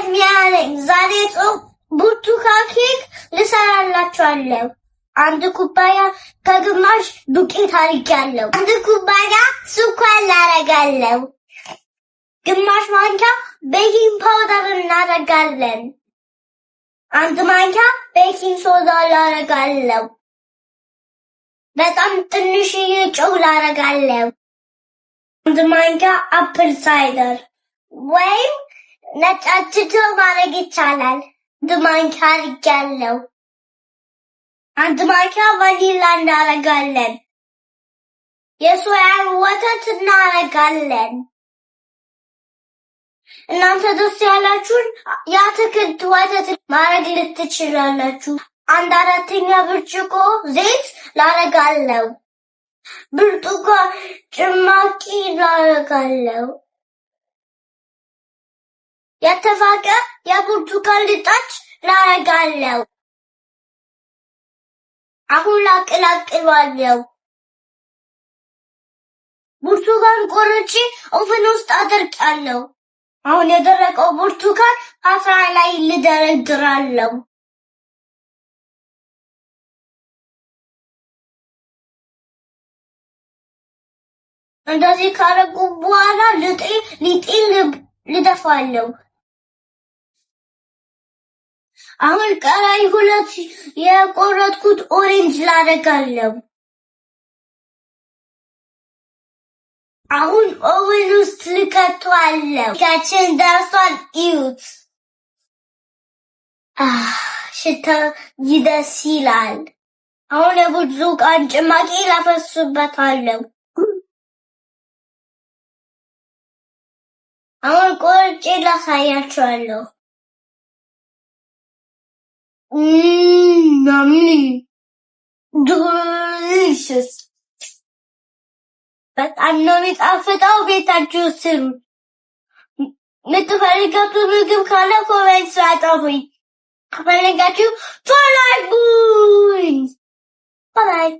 ኤርሚያ ነኝ። ዛሬ ጾም ብርቱካን ኬክ ልሰራላችኋለሁ። 1.5 ኩባያ ዱቄት አድርጊያለሁ። 1 ኩባያ ስኳር ላደርጋለሁ። 1/2 ማንኪያ baking powder እናደርጋለን። 1 ማንኪያ baking soda ላደርጋለሁ። በጣም ትንሽዬ ጨው ላደርጋለሁ። 1 ማንኪያ apple cider ወይም ነጭ አችቶ ማድረግ ይቻላል። 1 ማንኪያ አድርጊያለሁ። 1 ማንኪያ ቫኒላ እናደርጋለን። የሶያ ወተት እናደርጋለን። እናንተ ደስ ያላችሁን የአትክልት ወተት ማድረግ ልትችላላችሁ። 1/4 ብርጭቆ ዘይት ላደርጋለሁ። ብርቱካን ጭማቂ ላደርጋለሁ። የተፋቀ የብርቱካን ልጣጭ ላደርጋለሁ። አሁን ላቀላቅለዋለሁ። ብርቱካን ቆርጬ oven ውስጥ አደርቃለሁ። አሁን የደረቀው ብርቱካን አፍራ ላይ ልደረድራለሁ። እንደዚህ ካረጉ በኋላ ሊጤን ልደፋለሁ። አሁን ቀራይ 2 የቆረጥኩት orange ላደርጋለሁ። አሁን oven ውስጥ ልከተዋለሁ። ኬካችን ደርሷል፣ እዩት። ሽታው ደስ ይላል። አሁን የብርቱካን ጭማቂ ላፈስበታለሁ። አሁን ቆርጬ ላሳያችኋለሁ። Yummy, delicious። በጣም ነው የሚጣፍጠው። ቤታችሁ ስሩ። የምትፈልጉት ምግብ ካለ comment ጻፉልኝ። ከፈለጋችሁ follow አድርጉኝ። Bye bye።